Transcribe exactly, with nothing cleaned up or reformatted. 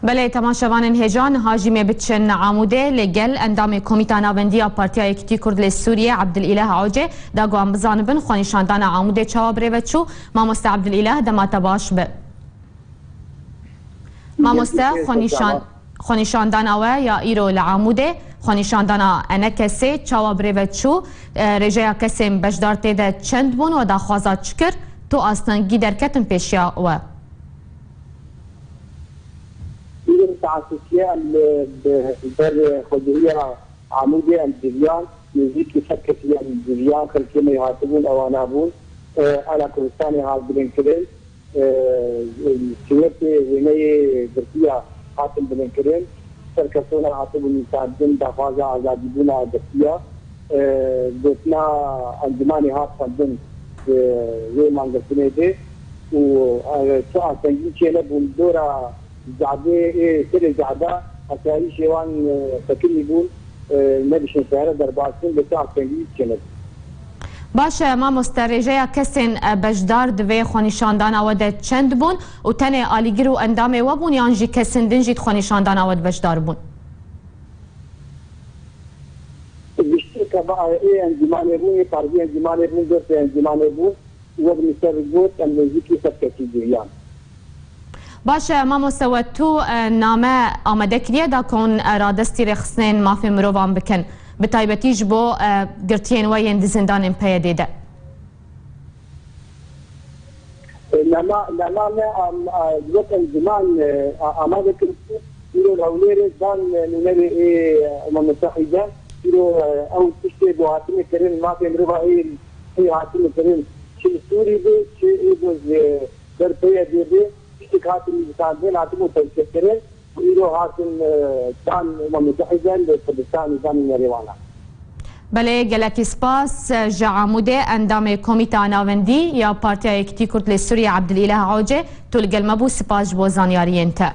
Belê, temaşevanên hêja, niha jî me biçin Amûdê, lê gel endamê Komîta Navendî ya Partiya Yekîtî Kurd li Sûriyê, Ebdilîleh Ocê, da ku em bizanibin xwenîşandana Amûdê çawa birêve çû. Mamoste Ebdilîleh, dema te baş be. Mamoste, Gelek xwenîşan-, xwenîşandana we ya îro li Amûdê, xwenîşandana enekesê çawa birêve çû, e, rêjeya kesên beşdar tê de çend bûn û daxwaza çi kir, tu astengî derketin pêşiya we? Îro teasisiye em li, bi, ber xwediriya Amûdê em civiyan, nêzîkî sed kesî em civiyan, xelkê me hatibûn, ewana bûn, e, ala Kurdistanê hat bilind kirin, e, e, sînetê wêneyê girtiya hatin bilind kirin, ser kesona hatibûn nivîsandin, daxwaza azadîbûna girtiya, e, gotina encûmanê hat xwendin, e, wê mangirtinê de û, e, tu astengî çênebûn dora Cadê, ê, serê cada asayîşê wan, e, sekinî bûn, e, nebişin şehre derbas bin, lê tu astengî çênebûn. Baş e, mamoste, rêjeya kesên, e, beşdar di vê xwenîşandana we de çend bûn û tenê alîgir û endamê we bûn yan jî kesên din jî di xwenîşandana we de beşdar bûn? Giştî teba ê encûmanê bûn, ê partiyê encûmanê bûn, destê encûmanê bûn. Wek min ser got, em nêzîkî sed kesî giriyan. Baş e, mamoste, we tu, e, name amade kiriye da ku hûn, e, radestî rêxistinên mafên mirovan bikin, bi taybetî ji bo, e, girtiyên we yên di zindanên P Y D'ê de? E, nama, nama me am-, a, wek encûman, e, a, amade kirin. Îro li Hewlêrê dan, e, nûnerê ê, e, Umema Mutehîde. Îro, e, ew tiştê ku hatine kirin, mafê mirova ê, ê hatine kirin, çi li Sûrî be, çi ê ku ji ber P Y D'ê be, tiştek hatin nivîsandin, hatibû tevşirkirin. Îro hatin, e, dan Umema Mutehîde li Kurdistanê dan nûnerê wan. Belê, gelekî spas. Ji Amûdê endamê Komîta Navendî ya Partiya Yekîtî Kurd li Sûriyê Ebdilîleh Ocê, tu li gel me bû. Spas ji bo zanyariyên te.